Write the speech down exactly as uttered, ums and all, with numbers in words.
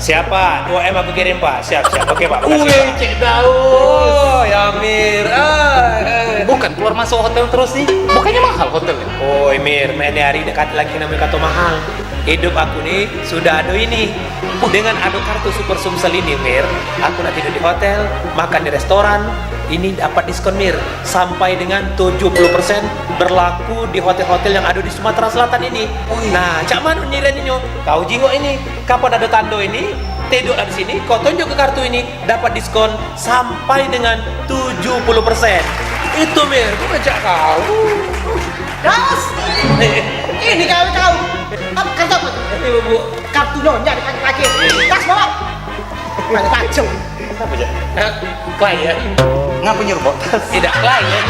Siapa? Dua M aku kirim, Pak. Siap, siap. Oke, Pak. Makasih, Pak. Cek Daus. Oh, ya, Mir. Ah, eh. Bukan keluar masuk hotel terus nih. Bukannya mahal hotelnya? Oi, Mir, mak ini hari dekat lagi namanya kata mahal. Hidup aku nih sudah ada ini. Dengan ada kartu Super Sumsel ini, Mir, aku nak tidur di hotel, makan di restoran, ini dapat diskon, Mir, sampai dengan tujuh puluh persen berlaku di hotel-hotel yang ada di Sumatera Selatan ini. Oi. Nah, cak mana nyireninyo? Kau jingok ini. Kapan ada tando ini, tidurlah di sini, kau tunjuk ke kartu ini, dapat diskon sampai dengan tujuh puluh persen. Itu, Mir, aku ngajak kau. Daus! Ini kau, kau. Apa kartu apa? Ini, Bu. Kartu nyonya dipakai-pakai. Tas bawa. Mana tajam? Apa, Jak? Hah? Klien. Ngapa nyuruh bawa tas? Tidak klien.